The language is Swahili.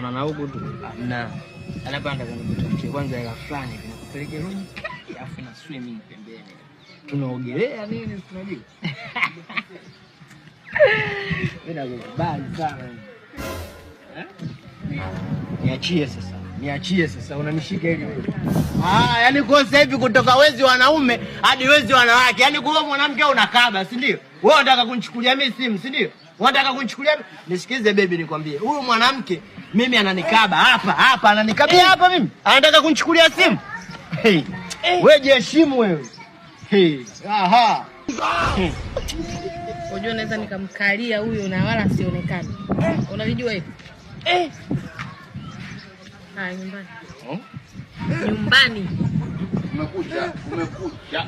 Tunaonana huku tu. Hamna. Hapa nataka nikutafutie kwanza hela fulani hivi nikupeleke lodge kali afu na swimming pembeni. Tunaogelea nini si unajua? Mimi nakukubali sana. Eh? Niachie sasa. Niachie sasa, unanishika hivi wewe. Ah, yani kwa sasa hivi kutoka wezi wanaume hadi wezi wanawake. Yani kwa mwanamke unakaba, si ndio? Wewe unataka kunichukulia mimi simu, si ndio? Unataka kunichukulia mimi? Nisikize baby, nikwambie. Huyu mwanamke mimi ananikaba hapa hapa, ananikabia hapa mimi. Anataka kunichukulia simu. Hey. Wewe jiheshimu wewe. Hey. Aha. Unajua naweza nikamkalia huyu na wala asionekane. Unalijua hivyo? Eh. Haya, nyumbani. Nyumbani. Umekuja, umekuja.